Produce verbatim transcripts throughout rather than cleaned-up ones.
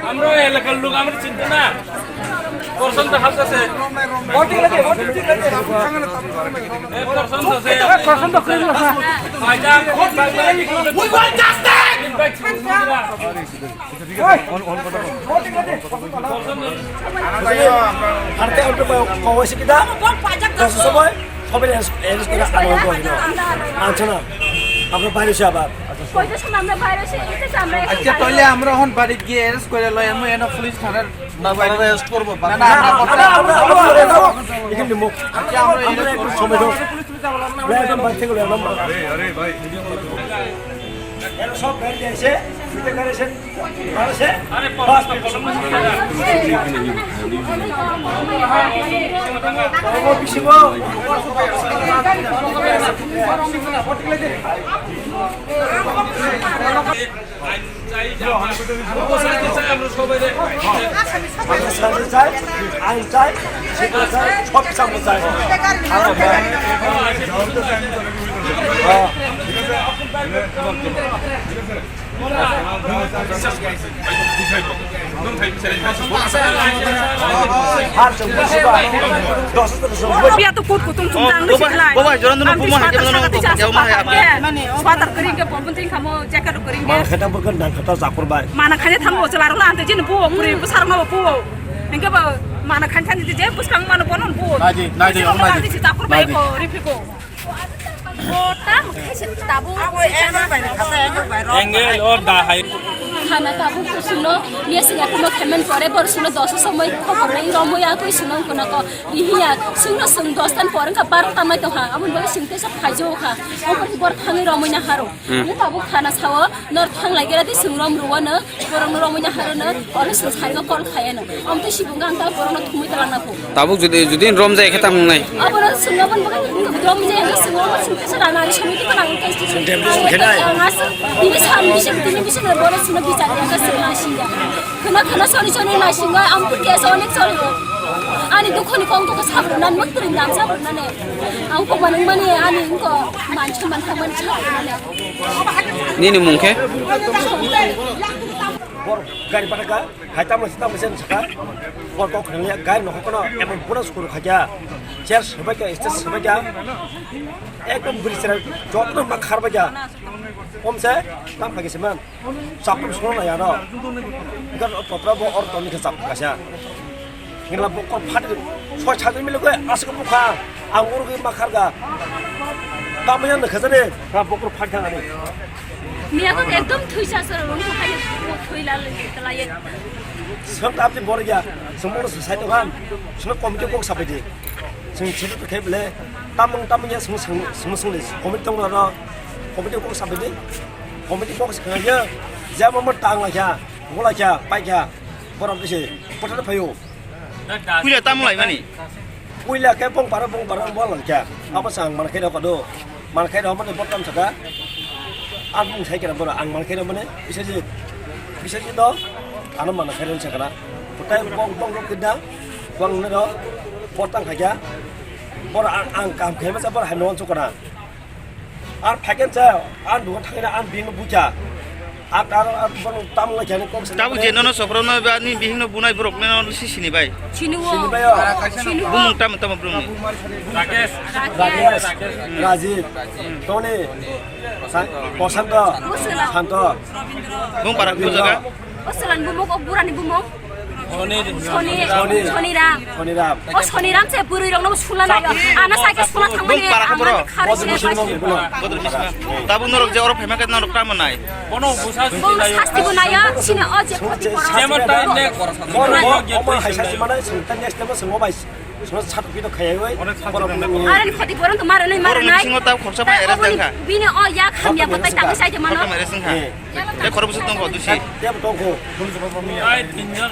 আমরা এলাকার লোক, আমরা চিনতে না। প্রশান্ত হাউস আছে। এ, প্রশান্ত আছে। We want justice! Harta untuk kau sih kita, kasus semua, kau boleh arrest, arrest kita, apa yang kau ini. Ancana, apa baru siapa? আচ্ছা, তাইলে আমরা এখন বাড়িত গিয়ে অ্যারেস্ট করে লই, আমি এনে পুলিশ থানার না, বাইরে অ্যারেস্ট করবো, না, না, আমরা করতে আমরা, আমরা, আমরা, আমরা, এখানে মুখ। আচ্ছা, আমরা আমরা একটু সময় দাও। আমরা একদম বাড়ি থেকে লই, আমরা। আরে, আরে, ভাই। এরা সব বাইরে গেছে, ফিতে করেছেন, করেছে। বাস, বাস। আমরা শান্তি চাই, আইন চাই, শিক্ষা চাই, সব কিছু আমরা চাই। Biya to kut kutung chung jang ni siklai. Bobai, bobai, joran dulu. Ang bumung biswa hake ta saka ti chasuk ma hake. Swatar kering ke, bobun ting kamo, jacket kering ke. Mana khata burkan dan khata jakur bai. Mana khanya thango chwla rok na ante jin buo puri bwsarok no buo. Hingke bo mana khan khan je bwskang mano bono buo. Naidi, naidi, naidi. Jakur bai ko, ripiko. Angle or the high. Khana tabuk to suno, ye singa kuno khemen pore bor suno dosa somoi khobor nai romoi ya koi suno kuno ko. Bihiya, sungno sung dos tan por wngkha, barota mai tongkha, aboni bagwi sung teisa phaijago kha. Omo khe bor thangwi romwi naharo. Hmm. Nung tabuk khana sao, nor thang lai gera di sung rom rwano, borok no romwi naharo no, ono sung sarigo call khayano. Omo tei sibung ang ta borok no thumui twlang nangkho. Tabuk jodi, jodi rom jaya khe tamo wngnai? Abono sung aboni bagwi rom jaya khe sung, omo sung teisa rana ari sung tei nang tei sung. Ang aswk tini sam bising, tini bising borok sung bichar ya khe sung asing ya. Khna khna soni soni naisingwi ang phuti asa onek soni. Ani dukhoni kong dukha sabrwknani mwktwrwini dam sabrwknani. Ang kokma nungmani ani wngkha mansi manthangmani sabrwknani. Nini mung khe? Bor gari pataka, hai tamo sita mesen saka. Bor kok khna gari nokho kono emon bonus kuru khaja. Chair sebaika, stage sebaika. Ekdom brisra jotno ma kharbaika. Omse tam khagi seman. Chapur songna ya no. Enggak, topra bo or toni ke chap kaisa. Ngila bo kor phat soi chajai mile koi asuk bukha. Ang uru ke makhar ga. Tamaya ne khajane. Ka bo kor phat ga ani. Miya ko ekdom thui sa sar ung ko khai ko thui la le la ye. Song tap di bor ya. Song mo sai to kan. Song kom ke kok sapai di. Song chhe to khai bele. Tamung tamung ya song song song song le. Komit tong la no. Komit kok sapai di. Committee box khna ya, jabo mo tang la kya, bola kya, pai kya, borom kise, pothar phayo. Puila tam lai mani. Puila ke bong para bong para bol la kya. Abo sang man khe rok do. Man khe rok mane botam saka. Ang bung sai kena bora ang man khe rok mane bisa ji. Bisa ji do. Ano man khe rok saka. Potai bong bong rok kida. Bong ne do. Potang kha kya. Bora ang ang kam khe ma sa bora hai non sokana. Ar phaikhen cha, ar duha thaina, ar bini bucha. Ar tar, ar bono tam lai khani kok sa. Tabuk je nono sophro no ba ni bihing no bunai borok no si sini bai. Sini o. Sini bai o. Sini o. Bumung tam tam bumung. Rakesh. Rakesh. Rajiv. Tony. Sa-, Prosanto. Santo. Bung para bujo ga. O Solan bumung, o Burani bumung. Soni. Soni. Soni. Soniram. Soniram. O Soniram se bwrwi rok no sula nayo. Ana sai ke sula thangmani. Bung para khobor. Bodol Bisma. Tabuk norok je oro phema khe norok tamo nai. Bono busa sasti bo nayo. Sini o je khoti pora. Jemon time next. Bono, bono, bono, hai sasi mana, sini time next time sini mobile. Sini satu kilo khayai wai. Bono, bono. Aran khoti bono to mara nai, mara nai. Singo tab khorsa pai era tengkha. Bini o yak hamya batai tangwi sai de mano. Khorsa pai era tengkha. Te khoro busu tongkho dusi. Te tongkho. Ai tinjon.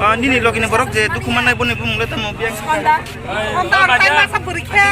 Ah, nini logini borok je dukhu mannai boni bumung le tamo biyang. Honda. Honda, honda, masa pori khe.